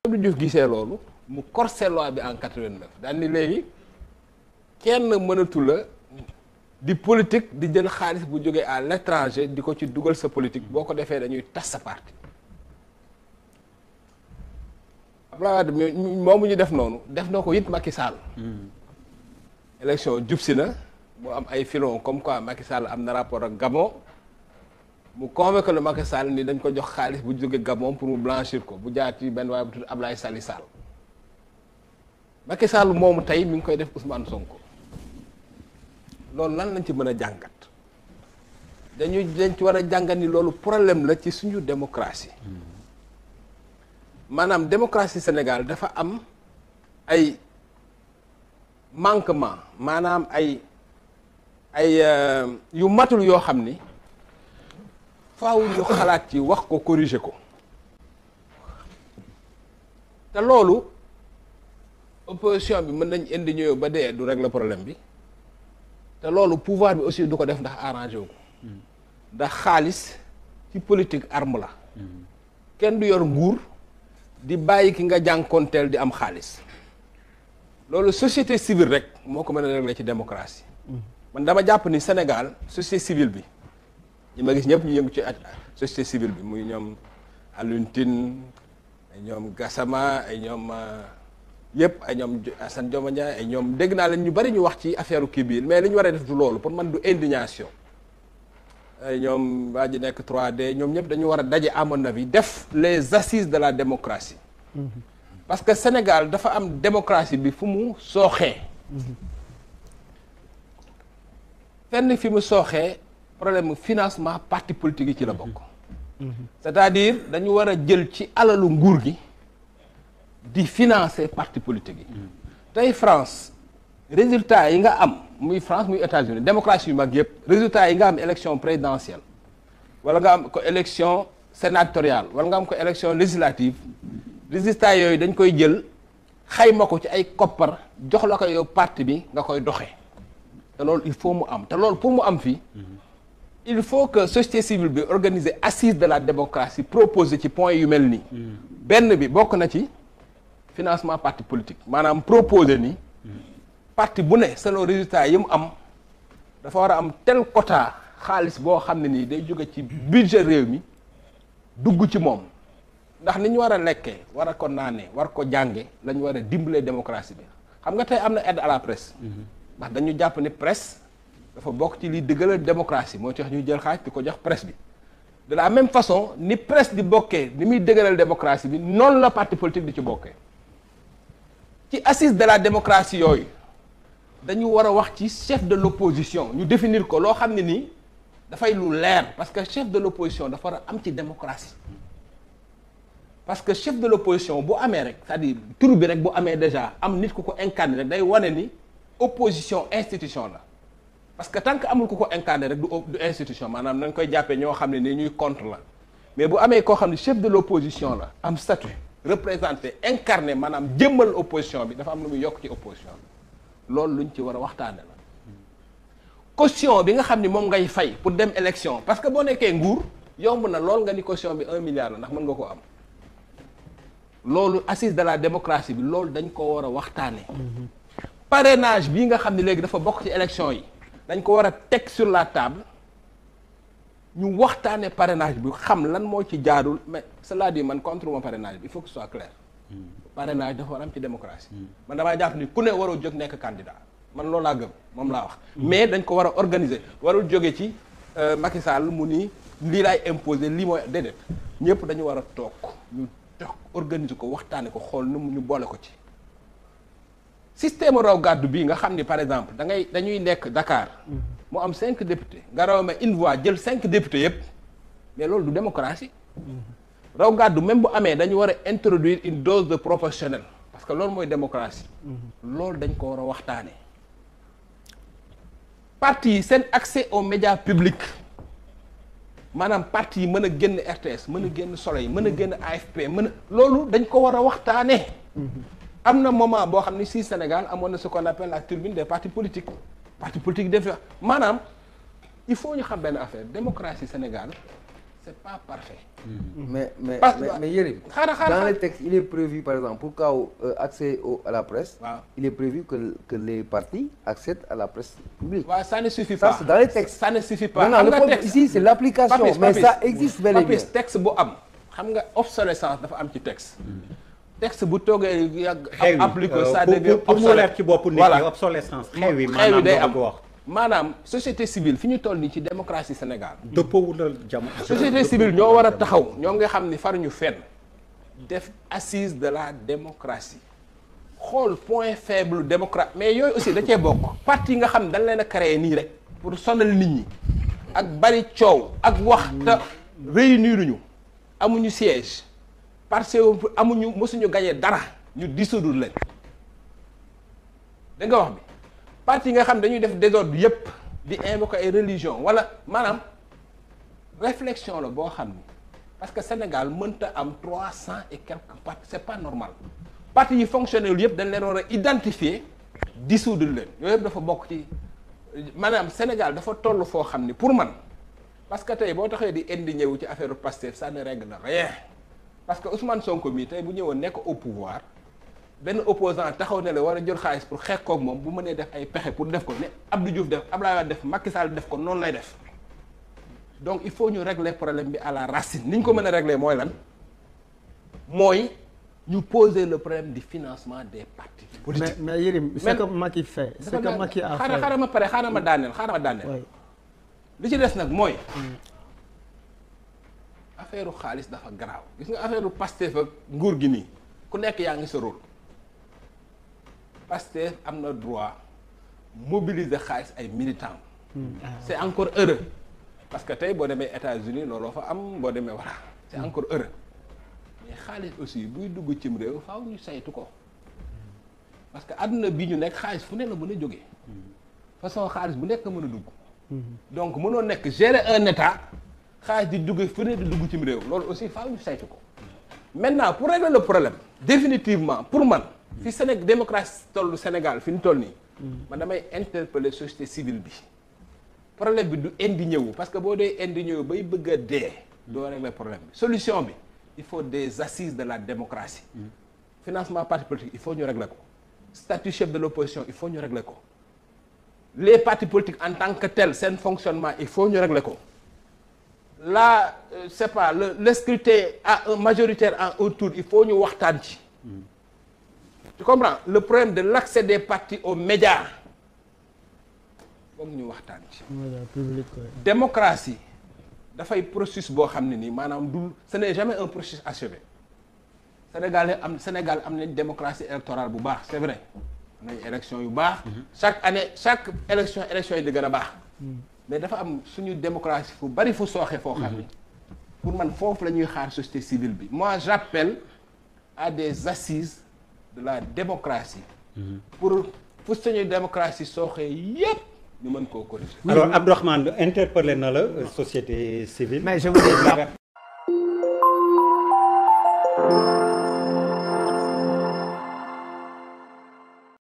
Abdou Diouf gisee loolu mu corsé loi bi en 89 daal ni léegi kenn mënatu la di politique di jël xaalis bu jógee à l'étranger di ko ci dugal sa politique boo ko defee dañuy tas sa parti. Abdoulaye Wade moomu ñu def noonu def na ko it Macky Sall. élection jub si na mu am ay filons comme quoi Macky Sall am na rapport ak Gabon mu convoqué le Macky Sall ni dañ ko jox xaalis bu jóge Gabon pour mu blanchir ko bu jaar ci benn waaye bu tudd Ablaye Sali Sall. Macky Sall moomu tey mi ngi koy def Ousmane Sonko loolu lan lañ ci mën a jàngat dañ ci war a jàngat ni loolu problème la ci suñu démocratie maanaam démocratie Sénégal dafa am ay manquement maanaam ay yu matul yoo xam ni faaw ñu xalaat ci wax ko corriger ko te loolu opposition bi mën nañ indi ñëw ba dee du régler problème bi te loolu pouvoir bi aussi du ko def ndax arrangé wu ko ndax xaalis ci politique arme la kenn du yor nguur di bàyyi ki nga jànkoonteel di am xaalis loolu société civile rek moo ko mën a régler ci démocratie man dama jàpp ni Sénégal société civile bi ñi ma gis ñëpp ñu yëngu ci société civile bi muy ñoom Alioune Tine ay ñoom Gassama ay ñoom yëpp ay ñoom Assane Dioma Ndiaye ay ñoom dégg naa leen ñu bari ñu wax ci affaire kii bi mais li ñu war a def du loolu pour man du indignation ay ñoom waa ji nekk 3D ñoom ñëpp dañu war a daje à mon avis def les assises de la démocratie parce que Sénégal dafa am démocratie bi fu mu sooxee fenn fi mu sooxee problème financement parti politique yi ci la bokk c'est-à-dire dañu war a jël ci alalu nguur gi di financer parti politique yi tey France résultat yi nga am muy France muy États-Unis démocratie yu mag yëpp résultat yi nga am élection présidentielle wala nga am ko élection sénatoriale wala nga am ko élection législative résultat yooyu dañ koy jël xayma ko ci ay koppar jox la ko yow parti bi nga koy doxee te loolu il faut mu am te loolu pour mu am fii il faut que société civile bi organiser assise de la démocratie proposer ci point yu mel nii benn bi bokk na ci financement parti politique maanaam proposer ni parti bu ne selon résultat yi mu am dafa war a am tel quota xaalis boo xam ne nii day jóge ci budget réew mi dugg ci moom ndax ni ñu war a lekkee war a ko naanee war ko jànge la ñu war a dimbalee démocratie bi xam nga tey am na aide à la presse ndax dañu jàpp ni presse dafa bokk ci liy dëggalal démocratie moo tax ñuy jël xaalis di ko jox presse bi de la même façon ni presse di bokkee ni muy dëggalal démocratie bi noonu la parti politique di ci bokkee ci assise de la démocratie yooyu dañu war a wax ci chef de l'opposition ñu définir ko loo xam ne nii dafay lu leer parce que chef de l'opposition dafa war a am ci démocratie parce que chef de l'opposition bu amee rek c'est-à-dire tur bi rek bu amee déjà am nit ku ko incarné rek day wane ni opposition institution la parce que tant que amul ku ko incarné rek du institution maanaam nañ koy jàppee ñoo xam ne nii ñuy contre la mais bu amee koo xam ne chef de l'opposition la am statut représenté incarné maanaam jëmmal opposition bi dafa am lu muy yokk ci opposition bi loolu luñ ci war a waxtaane la caution bi nga xam ni moom ngay fay pour dem élection parce que boo nekkee nguur yomb na lool nga ni caution bi 1 milliard la ndax mën nga ko am loolu assise de la démocratie bi loolu dañ ko war a waxtaane parrainage bii nga xam ne léegi dafa bokk ci élection yi dañ ko war a teg sur la table ñu waxtaane parrainage bi xam lan moo ci jaarul mais cela dit man contre mon parrainage bi il faut que ce soit clair parrainage dafa war am ci démocratie man damaa jàpp ni ku ne waroo jóg nekk candidat man loolu laa gëm moom laa wax mais dañ ko war a organiser warul jóge ci Macky Sall mu ni lii laay imposer lii mooy déedéet ñëpp dañu war a toog ñu toog organiser ko waxtaane ko xool nu mu ñu boole ko ci système raw gàddu bii nga xam ni par exemple dañuy nekk Dakar mu am 5 députés nga raw ma une voix jël 5 députés yépp mais loolu du démocratie raw gàddu même bu amee dañu war a introduire une dose de proportionnel parce que loolu mooy démocratie loolu dañ ko war a waxtaane parti yi seen accès aux médias publics maanaam parti yi mën a génn RTS mën a génn Soleil mën a génn AFP mën a loolu dañ ko war a waxtaane am na moment boo xam ne si Sénégal amoon na ce qu'on appelle la tribune des partis politiques def maanaam il faut ñu xam benn affaire démocratie Sénégal c'est pas parfait. mais Yérim, dans les textes il est prévu par exemple pour kaw accès à la presse. waaw il est prévu que les partis accèdent à la presse publique. waaw ça ne suffit pas. Ça c'est dans les textes. ça ne suffit pas. Non, le problème ici c'est l'application. Mais ça existe bel et bien. texte bu am xam nga obsolescence dafa am ci texte. texte bu toogee yàgg. appliqué ça devient obsolète ci bopp nit ñi obsolescence. xew yi maanaam day am wax. maanaam société civile fi ñu toll nii ci démocratie Sénégal. dëppoowul la jamono. société civile ñoo war a taxaw ñoom nga xam ni faruñu fenn def assise de la démocratie xool point faible démocrate mais yooyu aussi da cee bokk. parti yi nga xam ne dañ leen a créé nii rek pour sonal nit ñi ak bari coow ak wax te réunir ñu amuñu siège parce que amuñu mosuñu gagné dara ñu dissoudre leen da nga wax bi. parti nga xam dañuy def désordre yépp di invoquer ay religion wala maanaam réflexion la boo xam ni parce que Sénégal mënta am 300 et quelques partis c'est pas normal parti yi fonctionnel yépp dañ leen war a identifier dissoudre leen yooyu yëpp dafa bokk ci maanaam Sénégal dafa toll foo xam ni pour man parce que tey boo taxee di indigné wu ci affaire Pastef ça ne règle rien parce que Ousmane Sonko mii tey bu ñëwoon nekk au pouvoir benn opposant taxaw ne la war a jël xaalis pour xeex koog moom bu mënee def ay pexe pour def ko ne Abdou Diouf def Abdoulaye Wade def Macky Sall def ko noonu lay def donc il faut ñu régler problème bi à la racine ni ñu ko mën a régler mooy lan mooy ñu poser le problème du financement des partis politiques. mais Yérim ce que Macky fait. ce que Macky a fait xaaral ma pare xaaral ma daaneel li ci des nag mooy. affaire xaalis dafa garaaw gis nga affaire Pastef ak nguur gi nii ku nekk yaa ngi sa rôle. Pastef am na droit mobiliser xaalis ay militants. c'est encore heureux parce que tey boo demee États-Unis looloo fa am boo demee voilà c'est encore heureux mais xaalis aussi buy dugg cim réew faaw ñu saytu ko parce que àdduna bi ñu nekk xaalis fu ne la mën a jógee façon xaalis bu nekk mën a dugg. donc mënoo nekk gérer un état xaalis di dugg fu ne di dugg cim réew loolu aussi faaw ñu saytu ko maintenant pour régler le problème définitivement pour man. fi Sénégal démocratie tollu Sénégal fi ñu toll nii. man damay interpeller société civile bi. problème bi du indigné wu parce que boo dee indigné wu bay bëgg a dee. doo régler problème bi solution bi il faut des assises de la démocratie. financement parti politique il faut ñu régler ko. statut chef de l'opposition il faut ñu régler ko. les partis politiques en tant que tels seen fonctionnement il faut ñu régler ko. là c'est pas le scrutin à un majoritaire en un tour il faut ñu waxtaan ci. tu comprends le problème de l'accès des partis aux médias foog ñu waxtaan ci. démocratie dafay processus boo xam ne nii maanaam du ce n'est jamais un processus achevé Sénégal am nañ démocratie électorale bu baax c'est vrai am nañ élection yu baax. chaque année chaque élection yi di gën a baax. mais dafa am suñu démocratie fu bari fu sooxe foo xam ni pour man foofu la ñuy xaar société civile bi moi j'appelle à des assises de la démocratie. pour suñu démocratie sooxee yépp ñu mën koo corriger. alors Abdourahmane interpellé na la société civile. mais je vous dis